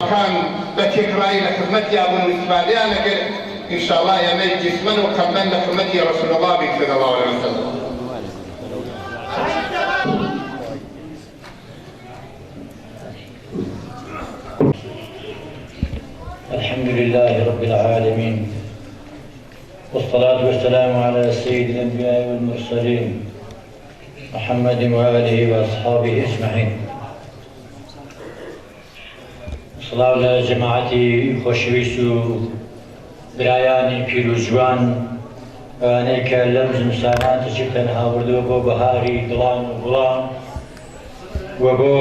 کان بە تێکڕایی لە خزمەتیا بوون و ئیستفادەیان ئەکرد، ان شاء اللە ئێمەیش جسما و قەلبەن لە خزمەتی رسول اللە بین صلی اللە علیە وسلم. الحمد لله رب العالمین والصلاة والسلام على سيد الأنبياء والمرسلين محمد وآله وأصحابه أجمعين. سڵاو لە جەماعەتی خۆشەویست و برایانی پیر و جوان ئەوانەی کە لەم زمسانە تەشریفتان هاوردووە بۆ بەهاری دڵان و گوڵان و بۆ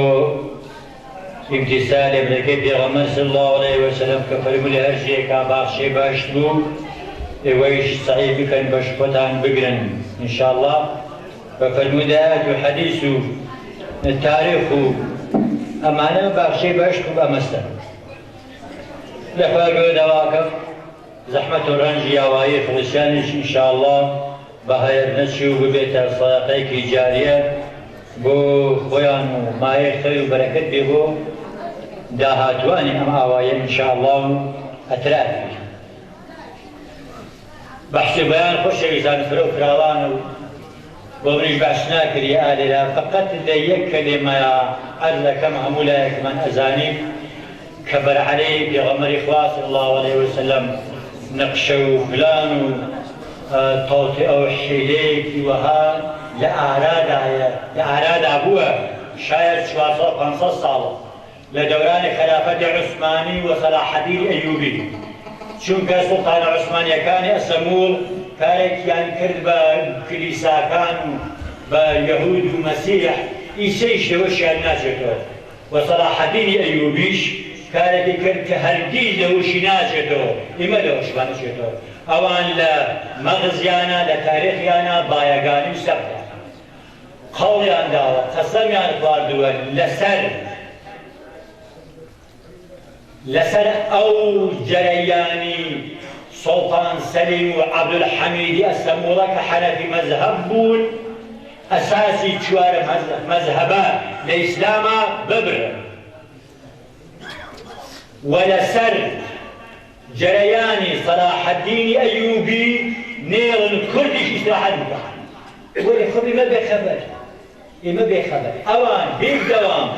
ئیمتیسال ئەمرەکەی پێغەمبەر صلی اللە علیه وسلم کە فەرمووی لە هەر جێیەکا باخچەی بەهەشت بوو ئێوەیش سەعی بکەن بەش خۆتان بگرن ان شاء اللە بە فەرموودەیات و حەدیس و تاریخ و ئەمانە باخچەی بەهەشت خوب ئەمەستە لە خوای گەورە داواکەم زەحمەت و ڕەنجی ئاوایی خڵیسیانیش ان شاء اللە بە هەیەر نەچی و ببێتە سەدەقەیەکی جاریە بۆ خۆیان و مایەی خەیر و بەرەکەت بێ بۆ داهاتوانی ئەم ئاواییە ان شاء اللە و ئەترافی. بەحس و بەیان خۆشەویستان فرە و فراوانە و بۆ منیش بەحس ناکری ئالێرە فەقەت لە یەک کەلێمەیا عەرز ئەکەم هەموو لایەکمان ئەزانین کە بەرعەلەی پێغەمبەری خوا صلی اللە علیە وسلم نەقشە و پلان و تەوتئە و حیلەیەکی وەها لە ئارادایە لە ئارادا بووە شایەد 400 500 ساڵە لە دەورانی خەلافەتی عوسمانی و سەلاحەدینی ئەیوبی، چونکە سوڵتانە عوسمانیەکانی ئەسەموڵ کارێکیان کرد بە کلیساکان و بە یەهود و مەسیح ئیسەیش لەوەشیان ناچێتەوە و سەلاحەدینی ئەیوبیش کارێکی کرد کە هەرگیز لەوەشی ناچێتەوە ئیمە لەوەشمان ئەچێتەوە ئەوان لە مەغزیانا لە تاریخیانا بایەگانی و سەختە قەوڵیان داوە، قەسەمیان خواردووە لەسەر لەسەر ئەو جەرەیانی سوڵتان سەلیم و عەبدولحەمیدی ئەستەموڵە کە حەنەفی مەزهەب بوون، ئەساسی چوار مەزهەبە لە ئیسلاما ببرن و لەسەر جەرەیانی سەلاحەدینی ئەیوبی نێڵن کوردیش ئیسراحەت بکا. وەلی خۆ ئیمە بێ خەبەر ئیمە بێ خەبەر ئەوان بیردەوام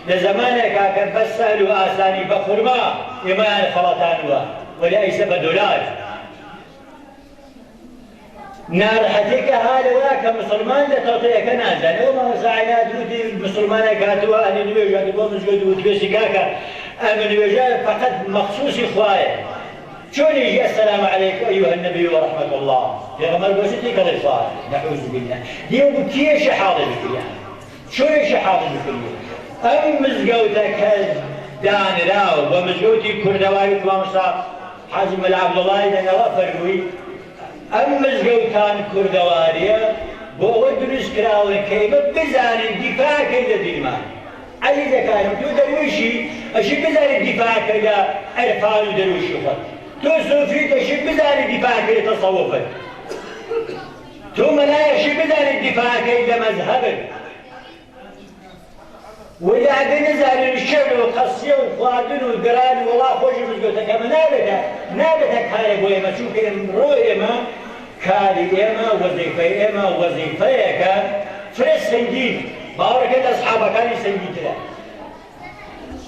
لە زەمانێکا کە بە سەهل و ئاسانی بە خورما ئێمەیان خەڵەتانوە وەلی ئەیسە بە دۆلار نارەحەتیەکە ها لەوەیا کە مسوڵمان لە تەوتەیەکە نازانێ ئەو مامۆستا عینایەت وتی مسوڵمانێک هاتووە ئەهلی نوێژ هاتوو بۆ مزگەوت وتوێسی کاکە ئەم نوێژە فەقەت مەخسوسی خوایە چۆن یژی السلام علیک ایها النبی و رحمة اللە پێغەمبەر بۆچ تێکەڵی خوا نعوذ باللە دیو بو کێشی حاڵی بکریان چۆنێکی حاڵی بکریە ئەم مزگەوتە کە دانراوە بە مزگەوتی کوردەواری وەک مامۆستا حاجی مەلا عەبدوڵڵای دەنگەڵا فەرمووی ئەم مزگەوتان کوردەواریە بۆ ئەوە دروست کراون کە ئێمە بزانین دیفاع کەین لە دینمان عەزیزەکانم تۆ دەرویشی ئەشی بزانی دیفاع کەی لە عرفان و دەرویشی خۆت تۆ سۆفیت ئەشی بزانی دیفاع کەی لە تەسەوفت تۆ مەلای ئەشی بزانی دیفاع کەی لە مەزهەبت وەلی ئەگەر نەزانین شعر و قەسیە و خواردن و گەران و وەڵا خۆشی مزگەوتەکەمە نابێتە نابێتە کارێک بۆ ئێمە چونکە ئمڕۆ ئێمە کاری ئێمە وەزیفەی ئێمە وەزیفەیەکە فرە سەنگین باوەڕەکەی لە ئەسحابەکانی سەنگینترە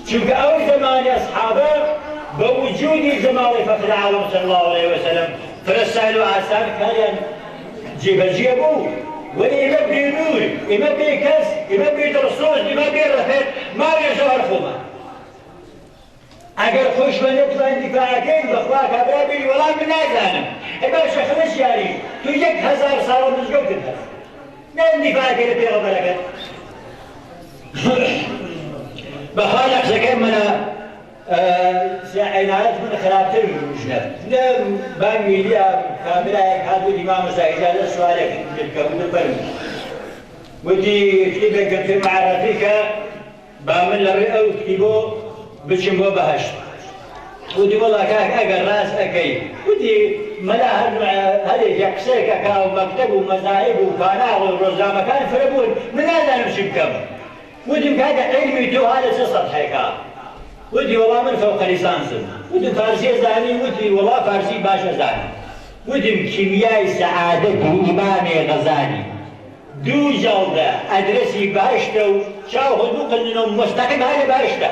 چونکە ئەو زەمانی ئەسحابە بە وجودی جەماڵی فەخر عالەم صلی اللە علیە وسلم فرە سەهل و ئاسان کاریان جێبەجێ بوو وەلی ئێمە بێ نور ئێمە بێ کەس ئێمە بێ دڵسۆز ئێمە بێ ڕەفیق ماویەتەوە هەر خۆمان ئەگەر خۆشمان نەتوانین دیفاعەکەین بەخوا کابرا بێری وەڵام من نازانم ئەی باشە خەڵک یاری تۆ 1000 ساڵە مزگەوتت هەس نان دیفاعەکەی لە پێغەمبەرەکەت بەخوا لە قسەکەی مەلا عینایەت من خراپتر ژنە لە بانگی لیا کابرایەک هات وتی مامۆستا ئیجازە سوالێک بکەم وتم فەرموو وتی کتێبێکم پێ معرفی کە با من لە ڕێ ئەو کتیبۆ بچم بۆ بەهەشت. وتی وەڵا کاک ئەگەر ڕاست ئەکەی. وتی مەلا هەر نوعە هەرێکێ قسەیەک ئەکا و مەکتەب و مەزاهیب و کاناڵ و ڕۆژنامەکان فرە بوون من نازانم چی بکەم. وتم کاکە عیلمی تۆ ها لە چ سەتحێکا؟ وتی وەڵا من فەوقە لیسانسم. وتم فارسی ئەزانی؟ وتی وەڵا فارسی باش ئەزانم. وتم کیمیای سەعادەتی ئیمامی غەزالی دوو جەڵدە ئەدرەسی بەهەشتە و چاو خۆت بقننە و موستەقیم هەر لە بەهەشتە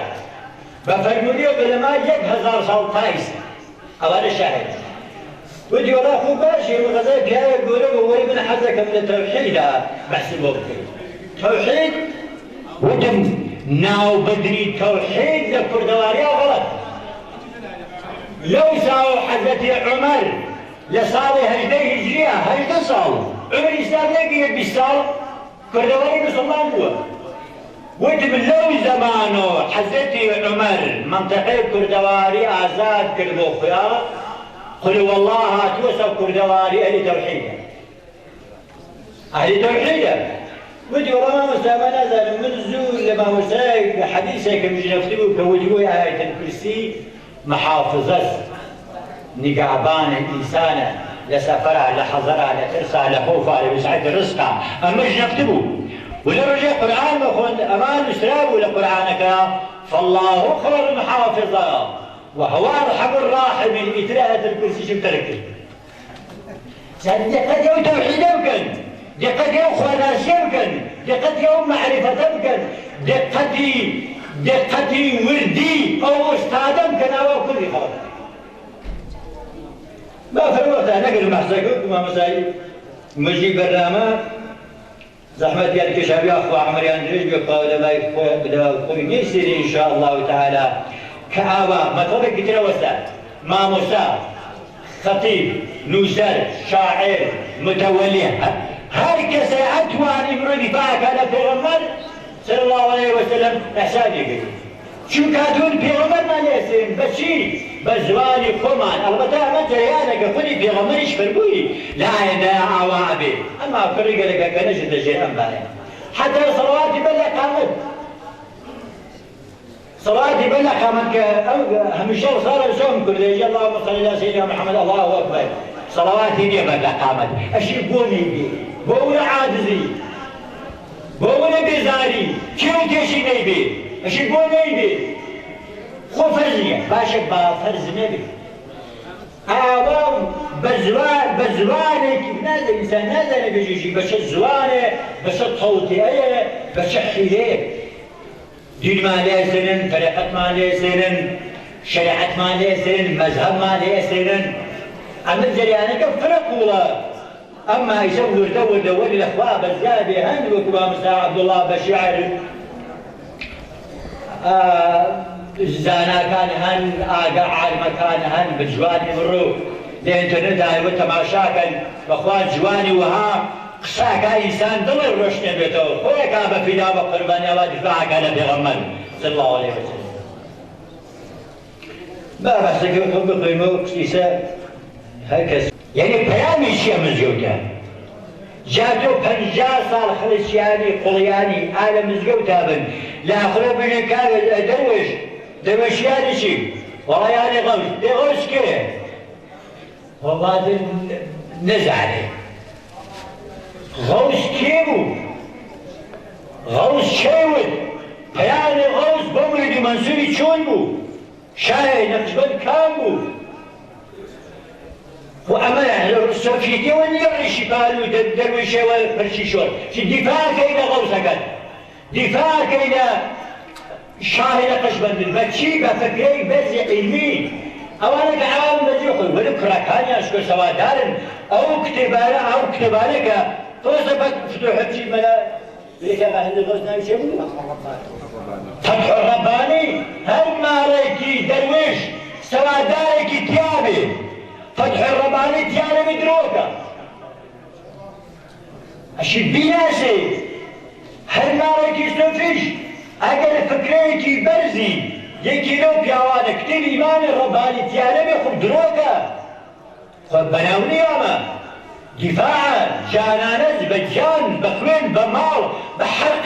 بە فەرموودەی عولەما 1000 ساڵ تا ئیستا ئەوانە شاهێدن. وتی وەڵا خۆ باشە ئێمە غەزای پیاوێک گەورە بوو وەری من حەزەکەم لە تەوحیدا بەحسم بۆ بکەی. تەوحید؟ وتم ناوبردنی تەوحید لە کوردەواریا غەڵەتە. لەو ساوە حەزرەتی عومەر لە ساڵی 18 هیجریە، 18 ساڵ عومری ئیسلام نەگەیە 20 ساڵ کوردەواری مسوڵمان بووە. وتم لەو زەمانۆ حەزرەتی عومەر مەنتەقەی کوردەواری ئازاد کرد بۆ خویا، قل هو اللە هاتووەسە کوردەواری ئەهلی تەوحیدە. ئەهلی تەوحیدە. وتی وەڵا مامۆستا من نازانم من زوو لە مامۆستایەک حەدیسێکم ژنەفتبوو کە وتبووی آیة الکرسی محافظەس، نیگابانە، ئینسانە لە سەفەرا، لە حەزەرا، لە ترسا، لە خەوفا، لە وسعەتی ڕزقا. ئەمە ژنەفتبوو و لە ڕۆژێ قورئان مەخۆند ئەما نووسرابوو لە قورئانەکە فاللە خیر حافظا وهو ارحم الراحمین. ئیتر آیة الکرسیشم تەرک کرد. جا دقەتی ئەو تەوحیدە بکەن، دقەتی ئەو خواناسیە بکەن، دقەتی ئەو مەعریفەتە بکەن، دقەتی دقەتی وردی ئەو ئوستادە بکەن ئاوا کوردی خەڵک. با فرە وەختە نەگرم بەحسەکە وەکو مامۆستای مجری بەرنامە زەحمەتیان کێشا بیا خوا عومریان درێژ بێ خوا لەمای خۆیان بدا و خۆی نەیسێنێ ان شاء اللە تعالی کە ئاوا مەتەڵێکی ترە وەستا مامۆستا خەتیب نووسەر شاعیر متەوەلی هەر کەسێ ئەتوانی بڕۆ دیفاع کا لە پێغەمبەر صلی اللە علیه وسلم ئیحسانی کردی چونکە هاتوون پێغەمبەرمان لێ ئەسێنن بە چی؟ بە زوانی خۆمان، ئەڵبەتە ئەمە جەریانە کە خودی پێغەمبەریش فەرمووی لە ئایندەیا ئاوا ئەبێ، ئەما کوڕی گەلەکە کە نەچێتە ژێر ئەم بایە حەتا سەڵەواتی بەر لە قامەت سەڵاتی بەر لە قامەت کە ئەو هەمیشە ڕسالە زۆم کوردێژی اللهم صل علی سیدنا محمد الله اکبر سەڵەواتی نییە بەر لە قامەت ئەشی بۆ نەیبێ بۆ ورە عاجزی بۆ ورە بێزاری کێ وتێشی نەیبێ ئەشی بۆ نەیبێ خۆ فەرز نییە باشە با فەرز نەبێ ئاوا بە زوان بە زوانێکی نازانێ ئینسان نازانێ بێژێژی بە چ زوانێ بە چ تەوتیئەیە بە چ حیلەیەک دینمان لێ ئەسێنن تەریقەتمان لێ ئەسێنن شەریعەتمان لێ ئەسێنن مەزهەبمان لێ ئەسێنن ئەمە جەریانەکە فرە قووڵە ئەمما ئیسە وردە وردە وەلی لە خوا بەزیا بێ هەند وەکو مامۆستا عەبدوڵڵا بە شیعر زاناکان هەن ئاگا عالمەکان هەن بە جوانی بڕۆ لە ئینتەرنێت ئایوە تەماشاکەن بەخوا جوانی وەها قسەکا ئینسان دڵی ڕۆشنە بێتەوە خۆیەکا بە فیدا بە قوربانی ئەوا دیفاعەکا لە پێغەمبەر صلی الله علیه وسلم. با بەحسەکەی خۆم بخوێنمەوە قسیسە هەر کەس یعنی پەیامی چیە مزگەوتە جا تۆ 50 ساڵ خڵچیانی قوڵیانی ئا لە مزگەوتا بن لە ئاخرە بژێ کاوێ دەروێش دەروێشیانی چی وەڵا یانی غەوس دێ غەوس کێیە وەڵا نەزانێ غەوس کێ بوو غەوس چێ وت پەیامی غەوس بۆ مریدی مەنسووری چۆن بوو شاهی نەقشبەند کام بوو خۆ ئەمە سۆفیەتیەوە نییە ڕیشی پان و دەرویشەوە پرچی شۆر چی دیفاعکەی لە غەوسەکەت دیفاعکەی لە شاهی نەقشبەندن بە چی بە فکرەی بەرزی عیلمی ئەوانە کە عام بەجێ خۆی وەلی کوڕەکانیان شکۆ سەوادارن ئەو کتێبانە ئەو کتێبانە کە تۆزە بە فتوحەت چی مەلا یەکێک هەندێک غەوس ناوی چێ بوو فەتح الربانی هەر ماڵێکی دەروێش سەوادارێکی تیابێ فەتح الربانی تیانەبێ درۆکە ئەشی بیناسێ هەر ماڵێکی سۆفیش ئەگەر فکرەیەکی بەرزی یەکی لەو پیاوانە کتێبی ئیمامی ڕەبانی تیانەبێ خب درۆکە خۆ بەناو نییە ئەمە دیفاعە جانانەس بە گیان بە خوێن بە ماڵ بە حەقی.